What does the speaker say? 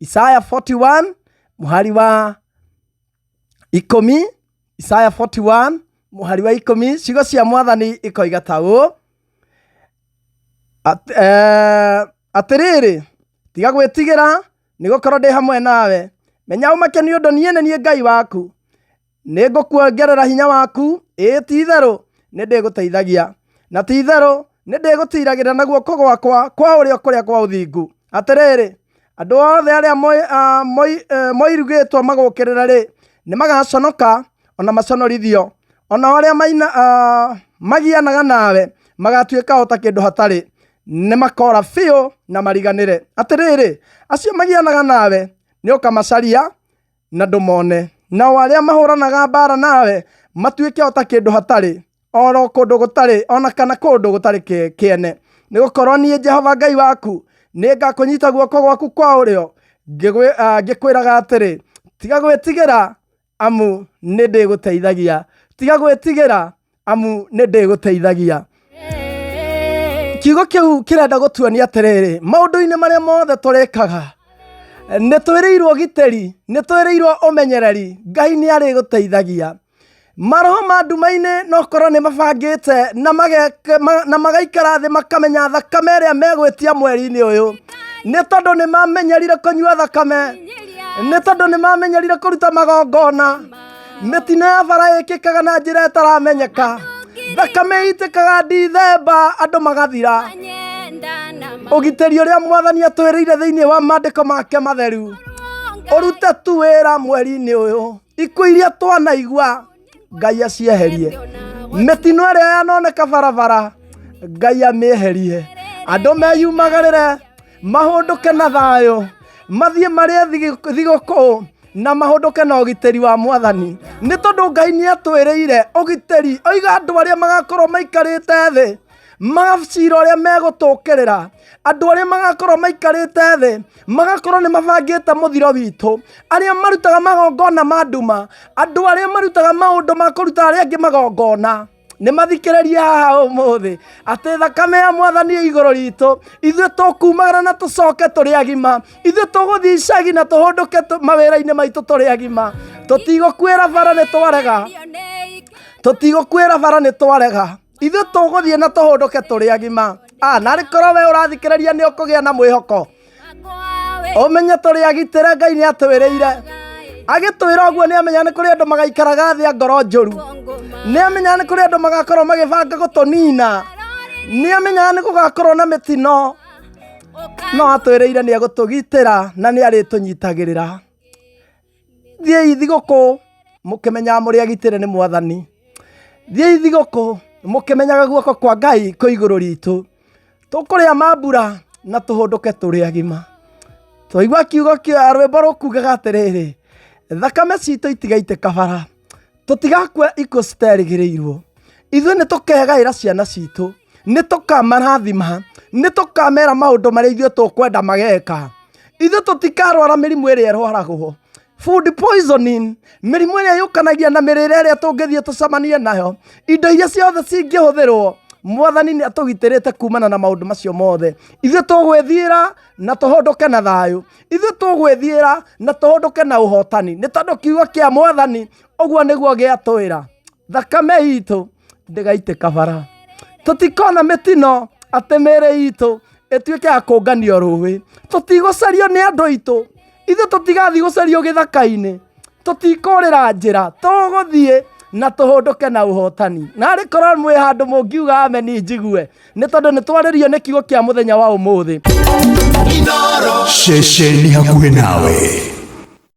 Isaya 41 mũhari wa ikũmi, Isaya 41 mũhari wa ikũmi, ciugo cia mwathani ikoiga ta ũũ, Atĩrĩrĩ, tiga gwĩtigĩra, nĩ gũkorwo ndĩ hamwe nawe. Menya ũmake nĩ ũndũ niĩ nĩ niĩ Ngai waku. Nĩ ngũkuongerera hinya waku, ĩĩ ti-itherũ nĩ ndĩgũteithagia, na ti-itherũ nĩ ndĩgũtiiragĩrĩra na guoko gwakwa kwa ũrĩo kũrĩa kwa ũthingu. Atĩrĩrĩ, andũ othe arĩa moirugĩtwo magũũkĩrĩre-rĩ, nĩ magaconoka o na maconorithio, o nao arĩa magianaga nawe magatuĩka o ta kĩndũ hatarĩ, nĩ makoora biũ na mariganĩre. Atĩrĩrĩ, acio magianaga nawe nĩ ũkamacaria na ndũmone, nao arĩa mahũranaga mbaara nawe matuĩke o ta kĩndũ hatarĩ, o ro kũndũ gũtarĩ, o na kana kũndũ gũtarĩ kĩene. Nĩ gũkorũo niĩ Jehova Ngai waku nĩngakũnyita guoko gwaku kwa ũrĩo, ngĩkwĩraga atĩrĩ, Tiga gwĩtigĩra, amu nĩndĩgũteithagia. Tiga gwĩtigĩra, amu nĩndĩgũteithagia. Kiugo kĩu kĩrenda gũtuonia atĩrĩrĩ, maũndũ-inĩ marĩa mothe tũrĩkaga, nĩ twĩrĩirwo ũgitĩri, nĩ twĩrĩirwo ũmenyereri, Ngai nĩ arĩgũteithagia. Maroho ma nduma-inĩ no korwo nĩ mabangĩte na magaikara thĩ makamenya thakame ĩrĩa megwĩtia mweri-inĩ ũyũ, nĩ tondũ nĩ mamenyerire kũnyua thakame, nĩ tondũ nĩ mamenyerire kũruta magongona. Mĩtino ya bara ĩkĩkaga na njĩra ĩtaramenyeka, thakame ĩitĩkaga Ndithemba andũ magathira. Ũgitĩri ũrĩa mwathani atwĩrĩire thĩinĩ wa maandĩko make matheru, ũrute tu wĩra mweri-inĩ ũyũ. Ikuũ iria twanaigua Ngai acieherie, mĩtino ĩrĩa yanoneka barabara Ngai amĩeherie, andũ meyumagarĩre mahũndũke na thayũ, mathiĩ marĩe thigũkũ na mahũndũke na ũgitĩri wa mwathani, nĩ tondũ Ngai nĩ atwĩrĩire ũgitĩri. Oiga andũ arĩa magakorwo maikarĩte thĩ magacira ũrĩa megũtũkĩrĩra, andũ arĩa magakorwo maikarĩte thĩ magakorwo nĩ mabangĩte mũthiro witũ, arĩa marutaga magongona ma nduma, andũ arĩa marutaga maũndũ ma kũruta arĩa angĩ magongona, nĩ mathikĩrĩrie haha ũmũthĩ atĩ thakame ya mwathani ĩ igũrũ ritũ. Ithuĩ tũkumagara na tũcoke tũrĩ agima, ithuĩ tũgũthiĩ icagi na tũhũndũke mawĩra-inĩ maitũ tũrĩ agima. Tũtigũkuĩra bara nĩ twarega, tũtigũkuĩra bara nĩ twarega, ithuĩ tũgũthiĩ na tũhũndũke tũrĩ agima. Narĩ korwo we ũrathikĩrĩria nĩ ũkũgĩa na mwĩhoko, ũmenye tũrĩ agitĩre. Ngai nĩ atwĩrĩire, agĩtwĩra ũguo nĩ amenya nĩ kũrĩ andũ magaikaraga thĩ a ngoro njũru, nĩ amenya nĩ kũrĩ andũ magakorwo magĩbanga gũtũnina, nĩ amenya nĩ gũgakorwo na mĩtino, no atwĩrĩire nĩ egũtũgitĩra na nĩ arĩtũnyitagĩrĩra. Thiĩi thigũkũ mũkĩmenyaga mũrĩ agitĩre nĩ mwathani. Thiĩi thigũkũ mũkĩmenyaga guoko kwa Ngai kwĩ igũrũ ritũ. Tũkũrĩa mambura na tũhũndũke tũrĩ agima. Twaigua kiugo kĩa rwĩmbo rũkugaga atĩrĩrĩ, thakame citũ itigaitĩka bara, tũtigakua ikuũ citerĩgĩrĩirwo. Ithuĩ nĩ tũkegaĩra ciana citũ, nĩ tũkamarathima, nĩ tũkamera maũndũ marĩa ithuĩ tũkwenda mageka. Ithuĩ tũtikarwara mĩrimũ ĩrĩa ĩrwaragwo, food poisoning, mĩrimũ ĩrĩa yũkanagia na mĩrĩre ĩrĩa tũngĩthiĩ tũcemanie nayo, indo iria ciothe cingĩhũthĩrwo, mwathani nĩ atũgitĩrĩte kumana na maũndũ macio mothe. Ithuĩ tũgwĩthiĩra na tũhũndũke na thayũ, ithuĩ tũgwĩthiĩra na tũhũndũke na ũhotani, nĩ tondũ kiugo kĩa mwathani ũguo nĩguo gĩatwĩra. Thakame itũ ndĩgaitĩka bara, tũtikona mĩtino atĩ mĩĩrĩ itũ ĩtuĩke ya kũnganio rũĩ, tũtigũcario nĩ andũ aitũ, ithuĩ tũtigathiĩ gũcario gĩthaka-inĩ, tũtikũrĩra njĩra, tũgũthiĩ na tũhũndũke na ũhotani. Narĩ korwo mwĩ handũ mũngiuga ameni njigue, nĩ tondũ nĩ twarĩrio nĩ kiugo kĩa mũthenya wa ũmũthĩ. Ceceni hakuhĩ nawe.